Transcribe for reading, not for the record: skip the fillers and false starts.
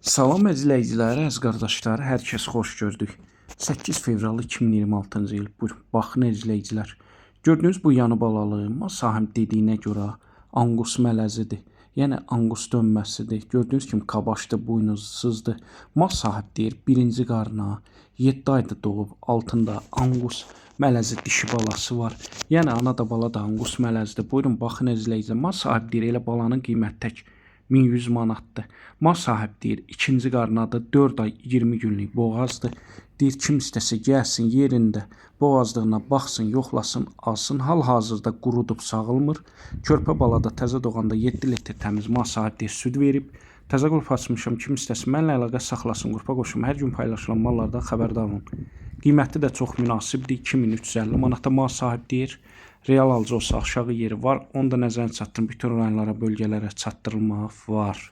Salam izləyicilər, əziz qardaşlar, hər kəs xoş gördük. 8 fevral 2026-cı il. Buyurun, baxın izləyicilər. Gördüyünüz bu yanı balalı, sahib dediyinə görə anqus mələzidir. Yəni anqus dönməsidir. Gördüyünüz kimi kabaşdı, buynuzsuzdur. Mal sahib deyir, birinci qarına 7 ayda doğub, altında anqus mələzi dişi balası var. Yəni ana da bala da anqus mələzidir. Buyurun, baxın izləyicilər. Mal sahib deyir, elə balanın qiyməti tək 1100 manatdır. Mal sahib deyir, ikinci qarnadır, 4 ay 20 günlük boğazdır. Deyir, kim istəsə gəlsin yerində boğazlığına baxsın, yoxlasın, alsın. Hal-hazırda qurudub sağılmır. Körpə balada təzə doğanda 7 litr təmiz mal sahib deyir, süd verib. Təzə qrup açmışam, kim istəsin mənimlə əlaqə saxlasın, qrupa qoşum. Hər gün paylaşılan mallardan xəbərdar olun. Qiyməti də çox münasibdir. 2350 manata mal sahib deyir. Real alıcı olsa aşağı yeri var. Onu da nəzərə çatdırın. Bütün rayonlara, bölgələrə çatdırılmaq var.